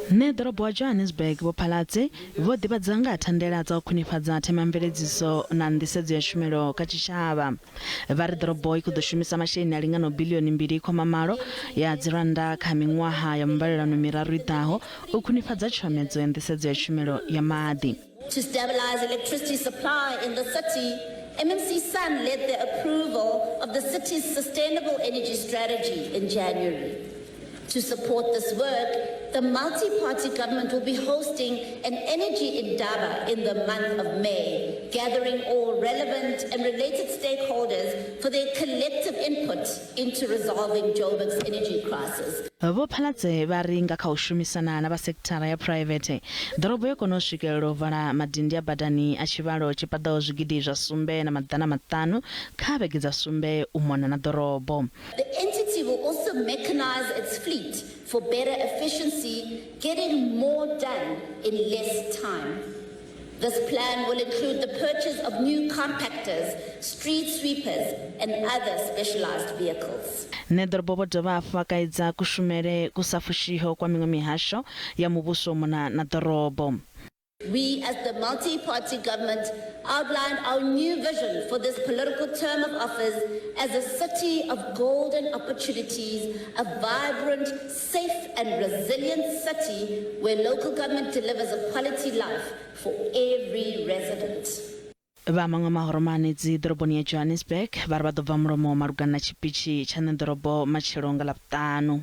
Ṋeḓorobo wa Johannesburg Vho Phalatse vho ḓivhadza nga ha thandela dza u khwinifhadza themamveledziso na nḓisedzo ya tshumelo kha tshitshavha. Vha ri ḓorobo i khou ḓo shumisa masheleni a linganaho biḽioni mbili khoma malo ya dzirannda kha miṅwaha ya muvhalelano miraru i ḓaho u khwinifhadza tshomedzo ya nḓisedzo ya tshumelo ya maḓi. To stabilize electricity supply in the city, MMC Sun led the approval of the city's sustainable energy strategy in January. To support this work, the multi-party government will be hosting an energy indaba in the month of May, gathering all relevant and related stakeholders for their collective input into resolving Joburg's energy crisis. Vho Phalatse vha ri nga kha u shumisana na vha sekithara ya phuraivethe, ḓorobo yo kona u swikelela u vala madindi a badani a tshivhalo tshi paḓaho zwigidi zwa sumbe na maḓana maṱanu kha vhege dza sumbe u mona na ḓorobo. The entity will also mechanize its fleet for better efficiency, getting more done in less time. This plan will include the purchase of new compactors, street sweepers and other specialized vehicles. Ṋeḓorobo vho dovha hafhu vha kaidza kushumele ku sa fushiho kwa miṅwe mihasho ya muvhuso u mona na ḓorobo. We, as the multi-party government, outlined our new vision for this political term of office as a city of golden opportunities, a vibrant, safe and resilient city where local government delivers a quality life for every resident. Vha maṅwe mahoro mahanedzi ḓoroboni ya Johannesburg vha ri vha ḓo bva mulomo malugana na tshipitshi tsha ṋeḓorobo matshelo nga Ḽavhuṱanu.